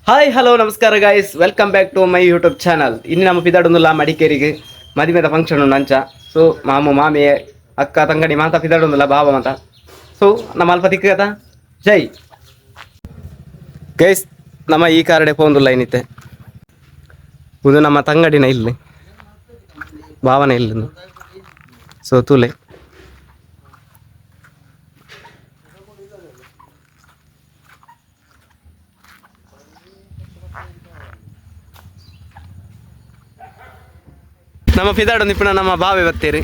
Hi hello ನಮಸ್ಕಾರ guys, welcome back to my YouTube channel. ಇನ್ನು ನಮ್ಮ ಪಿದಾಡೊಂದುಲ್ಲ ಮಡಿಕೇರಿಗೆ ಮದಿಮೆದ ಫಂಕ್ಷನ್ ಉಂಡು ಅಂಚ. ಸೊ ಮಾಮು ಮಾಮಿ ಅಕ್ಕ ತಂಗಡಿ ಮಾತ ಪಿದಾಡೊಂದುಲ್ಲ ಬಾಬಾ ಮಾತ. ಸೊ ನಮ್ಮ ಅಲ್ಪ ತಿಕ್ಕದ ಜೈ ಗೈಸ್. ನಮ್ಮ ಈ ಕಾರಡೆ ಪೋಂದುಲ್ಲ ಏನಿತ್ತೆ. ಇದು ನಮ್ಮ ತಂಗಡಿನ ಇಲ್ಲಿ ಭಾವನೆ ಇಲ್ಲ. ಸೊ ತೂಲೆ ನಮ್ಮ ಪಿದಾಡೊಂದು ಇಪ್ಪಣ ನಮ್ಮ ಬಾವೆ ಬತ್ತೀರಿ.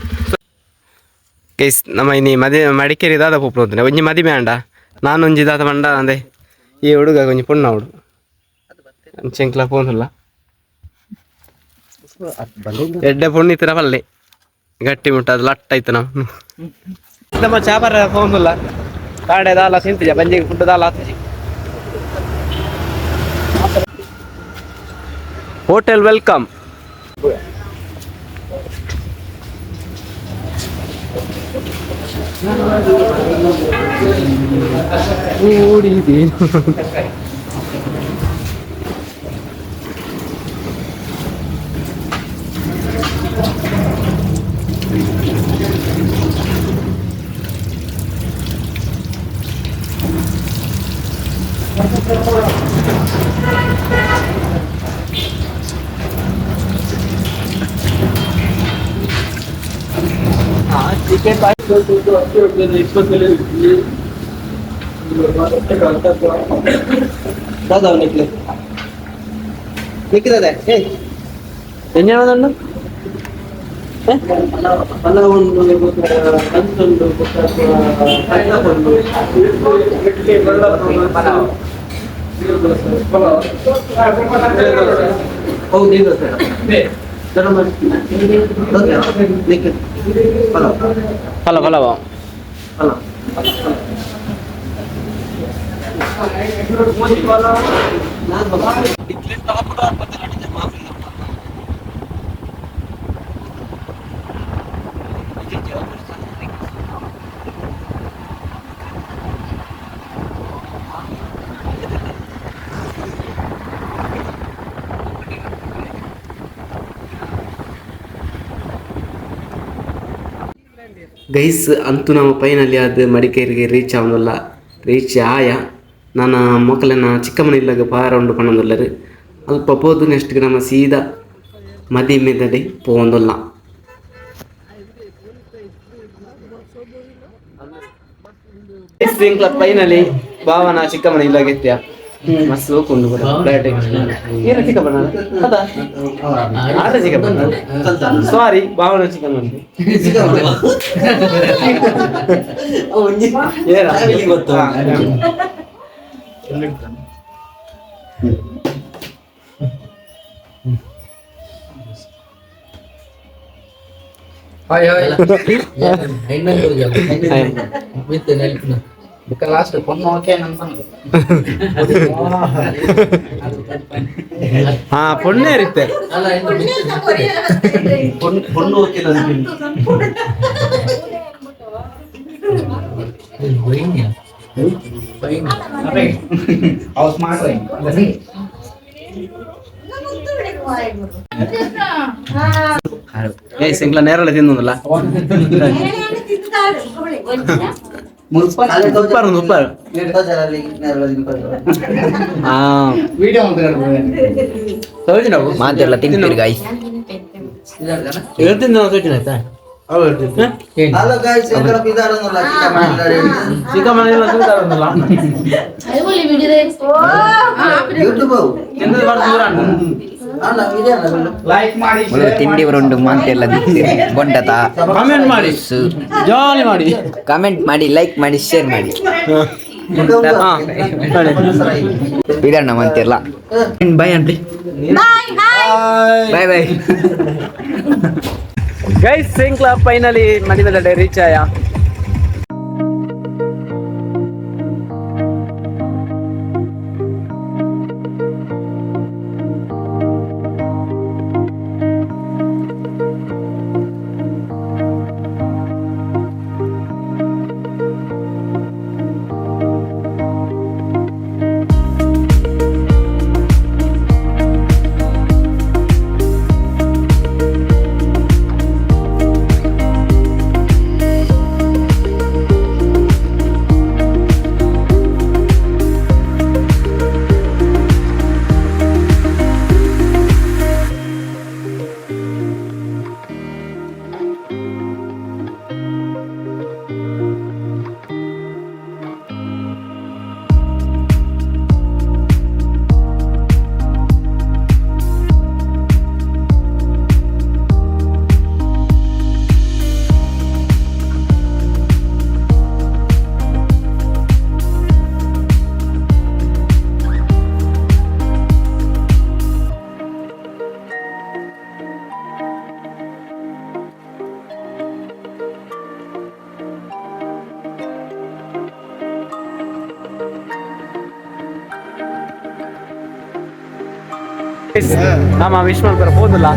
ಗೈಸ್, ನಮ್ಮ ಇನಿ ಮದಿ ಮಡಿಕೇರಿ ದಾದ ಪೋಪುನ ಒಂಜಿ ಮದಿಮೆ ಅಂಡ ನಾನೊಂಜಿ ದಾದ ಮಂಡ ಅಂದೆ. ಈ ಹುಡುಗ ಒಂಜಿ ಪೊಣ್ಣ ಹುಡು ಅಂಚೆಂಕ್ಲ ಪೋನುಲ್ಲ ಎಡ್ಡೆ ಪೊಣ್ಣಿತ್ತಿನ ಪಲ್ಲೆ ಗಟ್ಟಿ ಮುಟ್ಟ ಅದು ಲಟ್ಟ ಆಯ್ತು. ನಾವು ನಮ್ಮ ಚಾಪರ ಪೋನುಲ್ಲ ಕಾಡೆ ದಾಲ ತಿಂತಿಜ ಬಂಜಿಗೆ ಫುಡ್ ದಾಲ ಆತುಜಿ. Hotel welcome. Pulao pulao. Guys, ಅಂತೂ ನಮ್ಮ ಫೈನಲಿ ಅದು ಮಡಿಕೇರಿಗೆ ರೀಚ್ ಆವೊಂದುಲ್ಲ. ರೀಚ್ ಆಯ ನಾನು ಮೊಕಲೆನ ಚಿಕ್ಕಮ್ಮನ ಇಲ್ಲಗ ಪಾರ ಉಂಡು ಪನ್ನೊಂದುಲ್ಲರು. ಅಲ್ಪ ಪೋದು ನೆಕ್ಸ್ಟ್ ನಮ್ಮ ಸೀದಾ ಮದಿಮೆದಡೆ ಪೋವೊಂದುಲ್ಲ. ಫೈನಲಿ ಭಾವನ ಚಿಕ್ಕಮ್ಮನ ಇಲ್ಲಗೆತ್ಯ. ಮಸ್ತ್ ಸೋಕುಂಡು ಪೂರ ಫ್ಲಾಟ್. ಏನ ಚಿಕ್ಕಮ್ಮನ ಅದ ಆತ ಚಿಕ್ಕಮ್ಮನ, ಸಾರಿ, ಭಾವನ ಚಿಕ್ಕಮ್ಮನ. ಏನ ಗೊತ್ತು? Hi hi. ಲಾಸ್ಟ್ பொண்ணு ಓಕೆ. ಹಾ, ಪೊಣ್ಣೆ ಇರುತ್ತೆ. பொண்ணு ಓಕೆ. ಏ ಸಿಂಗ್ಲ ನೇರಳೆ ತಿಂದಲ್ಲ. ಉಪ್ಪಾರು ಉಪ್ಪಾರು. ಹಾ, ಮಾತೆಲ್ಲ ತಿಂತೀರಿ ಗಾಯ್ಸ್. ಹೇಳ್ತೀನಿ ನಾವು ಸೋಚಿನ ಆಯ್ತಾ? ಹಲೋ ಗೈಸ್, ಎಂಕಲ ಪಿದಾಡೊಂದುಲ್ಲ ಚಿಕ್ಕಮ್ಮನ ಇಲ್ಲ ತೂತಾರೊಂದಲ್ಲ. ಯೂಟ್ಯೂಬ್ ಅಲ್ಲ ವಿಡಿಯೋ. ಮುಳು ತಿಂಡಿ ಉಂಡು ಮಾತೆಲ್ಲ ತಿಂತೀರಿ ಬೊಂಡತ. ಕಾಮೆಂಟ್ ಮಾಡಿ, ಜಾಲಿ ಮಾಡಿ. ಕಮೆಂಟ್ ಮಾಡಿ, ಲೈಕ್ ಮಾಡಿ, ಶೇರ್ ಮಾಡಿ. ಹಾ. ಬಿಡಣ್ಣ ಮಂತಿರ್ಲ. Bye aunty, bye bye. Guys, ಸಿಂಕ್ಲಾ ಫೈನಲಿ ಮದಿಮೆದಡೆ ರೀಚ್ ಆಯ. ನಮ್ಮ ವಿಶ್ ಮಲ್ಪರ ಪೋದುಲ್ಲ.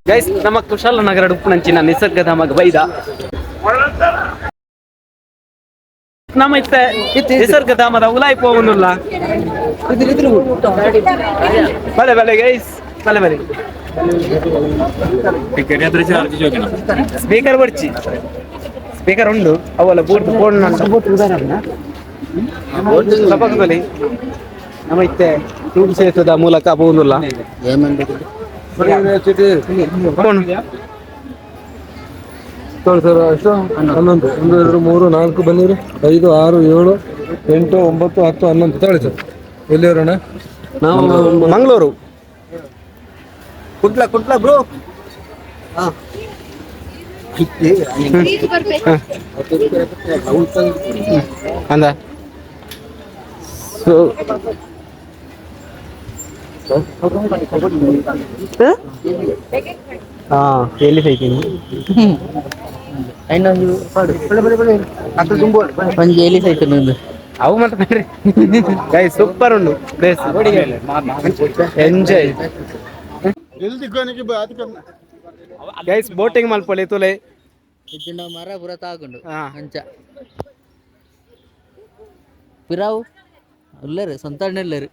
ಗೈಸ್, ನಮ್ಮ ಕುಶಾಲನಗರ ಉಪ್ಪುನಂಚಿನ ನಿಸರ್ಗಧಾಮಗ್ ಬೈದ. ನಮ್ಮ ಇತ್ತೆ ನಿಸರ್ಗಧಾಮದ ಉಲಾಯಿ ಪೋವೊಂದುಲ್ಲ. ಬಲೆ ಬಲೆ ಗೈಸ್, ಬಲೆ ಬಲೆ. ಸ್ಪೀಕರ್ ಬರ್ಚಿ, ಸ್ಪೀಕರ್ ಉಂಡು. ಅವಲ್ಲ ಬೋರ್ಡ್ ಫೋನ್ ಪಕ್ಕದಲ್ಲಿ. ನಮ್ಮ ಇತ್ತೆ ತೂಗು ಸೇತುದ ಮೂಲಕ ಪೋವೊಂದುಲ್ಲ. ಫೋನ್. ಸರ್, ಎಷ್ಟು? 11, 1, 2, 3, 4 ಬಂದಿರಿ, 5, 6, 7, 8, 9, 10, 11. ತಾಳಿ ಸರ್, ಎಲ್ಲಿಯವರಣ್ಣ? ನಾವು ಮಂಗಳೂರು. ಕುಟ್ಲ ಕುಟ್ಲ ಬ್ರೋ. ಅಂದ ಸೊ ಹಾ ಎಲ್ಲಿ ಸೈತೀನಿ? ಒಂಜಿ ಎಲಿ ಸೈಕಲ್ ಒಂದು. ಅವು ಮತ್ತೆ ಬರ್ರಿ ಗೈಸ್, ಸೂಪರ್ ಉಂಡು ಪ್ಲೇಸ್, ಎಂಜಾಯ್. ಗೈಸ್, ಬೋಟಿಂಗ್ ಮಲ್ಪೊಲಿ ತುಲೆ. ಇಜ್ಜಿಂಡ ಮರ ಪೂರ ತಾಗುಂಡು. ಹಾ. ಅಂಚ ಪಿರಾವು ಉಲ್ಲೆರ್, ಸ್ವಂತ ಅಣ್ಣ ಉಲ್ಲೆರ್.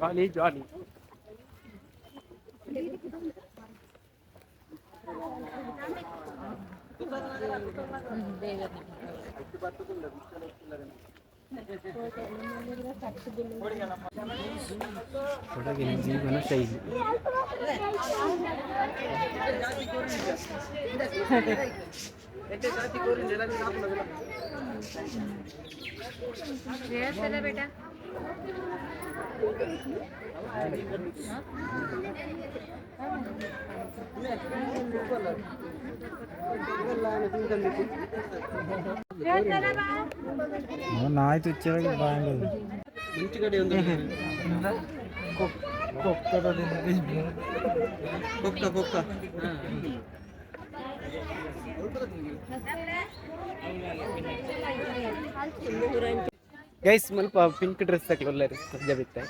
ಜಾಲಿ ಜಾಲಿ. ಕೊಡಗಿನ ಜೀವನ ಶೈಲಿ. ಗೈಸ್, ಮಲ್ಪ ಪಿಂಕ್ ಡ್ರೆಸ್ ಹಾಕಿ ಸಜ್ಜ ಬಿತ್ತೆ.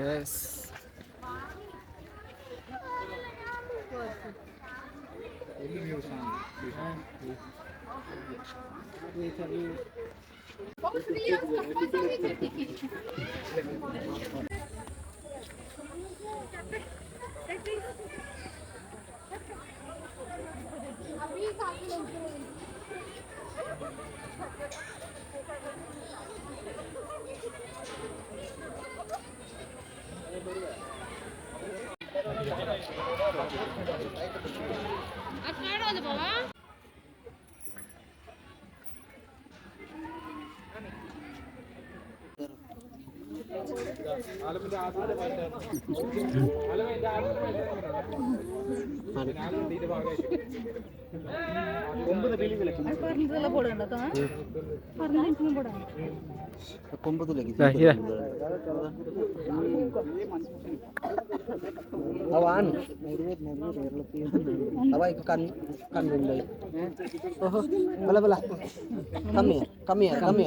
ಎಸ್. ಬಲ ಬಲ, ಕಮ್ಮಿ ಕಮ್ಮಿ ಕಮ್ಮಿ.